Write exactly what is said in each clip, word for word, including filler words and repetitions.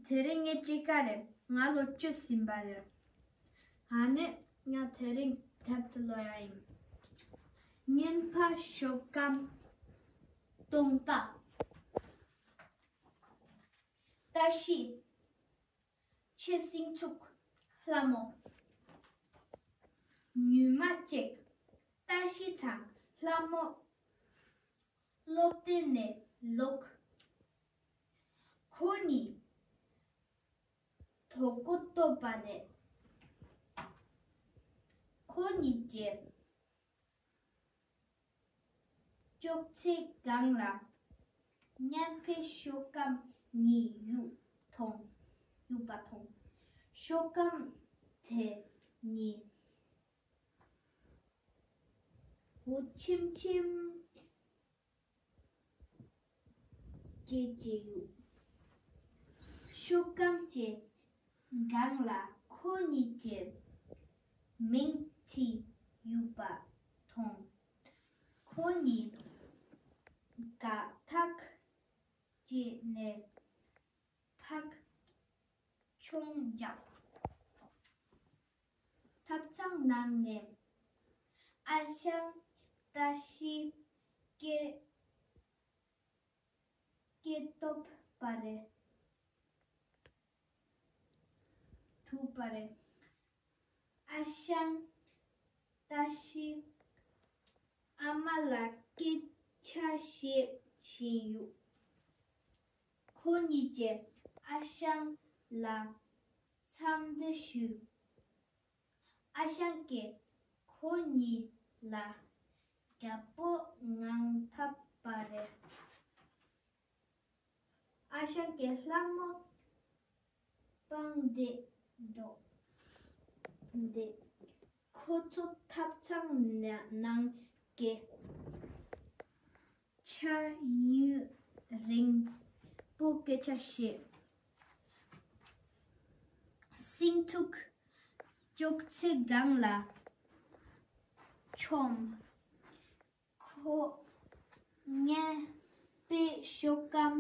དེ་རིང་ངས་ཅི་ག་རེད། ང་ལོ་བཅུ་ཟིན་པ་རེད། ཨ་ནི་ང་དེ་རིང་དེབ་ཏུ་ཀློག་ཡ་ཡིན། རྔན་པ་ཤོག་སྒམ། སྟོང་པ། བཀྲ་ཤིས། ཆེ་སྲིང་ཚུགས། ལྷ་མོ། ཉི་མ་གཅིག་བཀྲ་ཤིས་དང་ལྷ་མོ་སློབ་གྲྭ་ནས་ལོག་ཁོ་གཉིས་དོ་པོ་བཏབ་པ་རེད། ཁོ་གཉིས་ཀྱིས་ཅོག་ཙེ་སྒང་ལ་རྔན་པའི་ཤོག་སྒམ་གཉིས་གཡུགས་མཐོང་། གཡུགས་པ་མཐོང་། ཤོག་སྒམ་དེ་གཉིས་འོད་ཆེམ་ཆེམ་སྐད་ཅིག་གཡུགས། ཤོག་སྒམ་གྱི་སྒང་ལ་ཁོ་གཉིས་ཀྱི་མིང་བྲིས་ཡོད་པ་མཐོང་། ཁོ་གཉིས་དགའ་ཐག་བཅད་ནས་ཕར་མཆོང་བརྒྱབ། ཐབ་ཚང་ནང་ནས་ཨ་ཞང་བཀྲ་ཤིས་སྐད་སྐད་ཐོབ་པ་རེད། ཐུག་པ་རེད། ཨ་ཞང་བཀྲ་ཤིས་ཨ་མ་ལ་སྐད་ཆ་བཤད་བཞིན་ཡོད། ཁོ་གཉིས་ཀྱིས་ཨ་ཞང་ལ་འཚམས་འདྲི་ཞུས། ཨ་ཞང་གིས་ཁོ་གཉིས་ལ་རྒྱལ་པོ་ངང་འཐབ་པ་རེད། ཨ་ཞང་གིས་ལྷ་མོ་སྤངས་ཏེ་འགྲོ། འདི་ཁོ་ཚོ་ཐབ་ཚང་ནང་གི་ཆ་ཡུན་རིང་པོ་སྐད་ཆ་བཤད། སྲིན་ཚུགས་ཅོག་ཙེ་སྒང་ལ་མཆོངས། ཁོ་རྔན་པའི་ཤོག་སྒམ་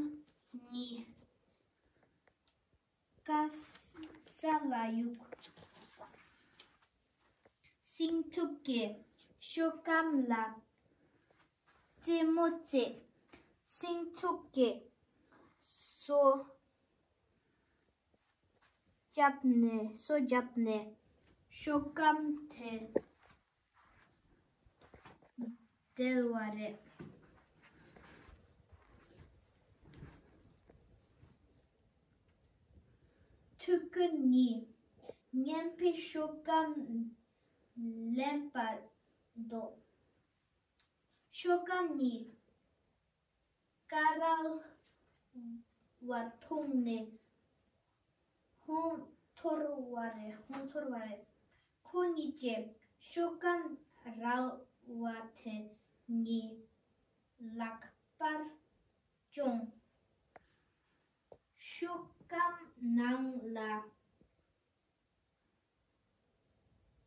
གཉིས་ཀ་ས་ལ་གཡུགས། སྲིན་ཚུགས་ཀྱིས་ཤོག་སྒམ་ལ་རྩེད་མོ་རྩེས། སྲིན་ཚུགས་ཀྱིས་སོ་བརྒྱབ་ནས་སོ་བརྒྱབ་ནས་ཤོག་སྒམ་དེ་བསྒྲིལ་བ་རེད། ཐུག་གུ་གཉིས་རྔན་པའི་ཤོག་སྒམ་ལེན་པར་འགྲོ། ཤོག་སྒམ་གཉིས་ཀ་རལ་བ་མཐོང་ནས་ཧོན་འཐོར་བ་རེད། ཧོན་འཐོར་བ་རེད། ཁོ་གཉིས་ཀྱིས་ཤོག་སྒམ་རལ་བ་དེ་གཉིས་ལག་པར་བཅངས། ཤོག་སྒམ་ནང་ལ་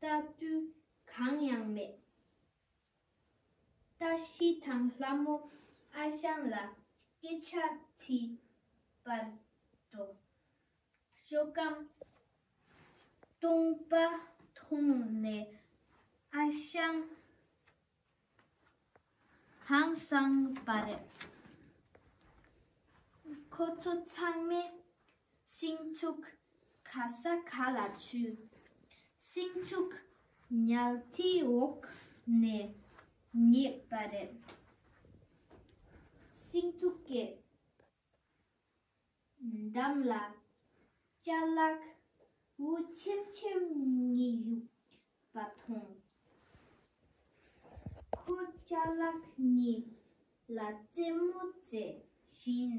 ལྟ་དུས་གང་ཡང་མེད། བཀྲ་ཤིས་དང་ལྷ་མོ་ཨ་ཞང་ལ་སྐད་ཆ་དྲིས་པར་འགྲོ། ཤོག་སྒམ་སྟོང་པ་མཐོང་ནས་ཨ་ཞང་ཧང་སངས་པ་རེད། ཁོ་ཚོ་ཚང་མས་སྲིན་ཚུགས་ག་ས་ག་ལ་འཛུལ། སྲིན་ཚུགས་ཉལ་ཁྲིའི་འོག་ནས་རྙེད་པ་རེད། སྲིན་ཚུགས་ཀྱི་འགྲམ་ལ་ཅ་ལག་འོད་ཆེམ་ཆེམ་གཉིས་གཡུགས་པ་མཐོང་། ཁོ་ཅ་ལག་གཉིས་ལ་རྩེད་མོ་རྩེ་བཞིན་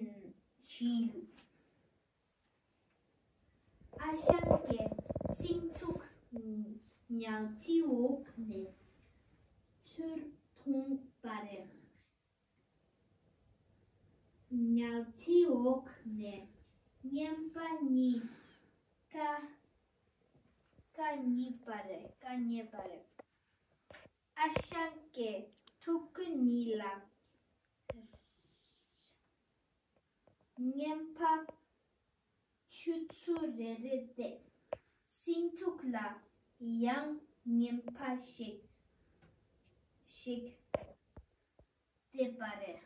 བཞིན་ཡོད། ཨ་ཞང་གིས་སྲིན་ཚུགས་ཉལ་ཁྲིའི་འོག་ནས་ཚུར་མཐོང་པ་རེད། ཉལ་ཁྲིའི་འོག་ནས་རྔན་པ་གཉིས་ཀ་ཀ་རྙེད་པ་རེད། ཀ་རྙེད་པ་རེད། ཨ་ཞང་གིས་ཐུག་གུ་གཉིས་ལ་རྔན་པ་བཅུ་ ཆུ་ཚོད་རེ་རེ་སྟེ། སྲིན་ཐུག་ལ་ཡང་ངན་པ་ཞིག་ཞིག་བལྟས་པ་རེད།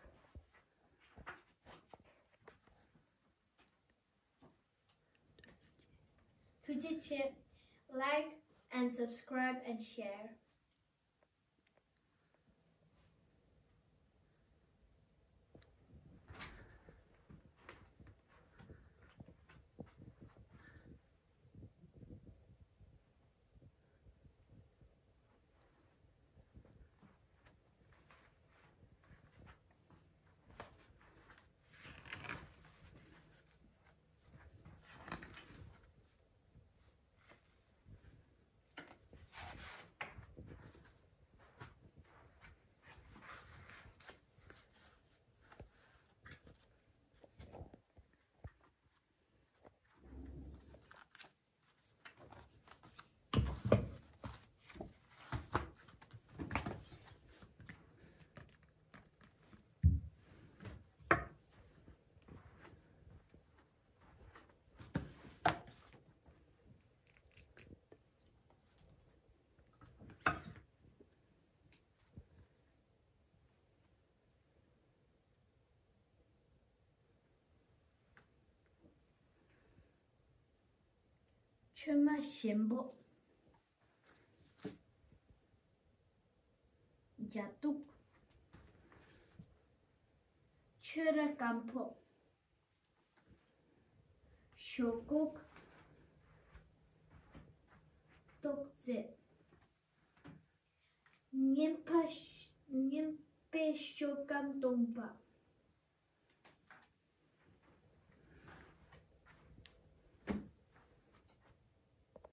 ཐུགས་རྗེ་ཆེ། Like and subscribe and share. ཆོས་མ་ཞིམ་པོ། རྒྱ་སྟུག་ཆོས་ར་སྐམ་པོ། ཞོག་ཁོག་ཏོག་ཙེ། ངན་པ་ངན་པའི་ཤོག་སྐམ་སྟོང་པ།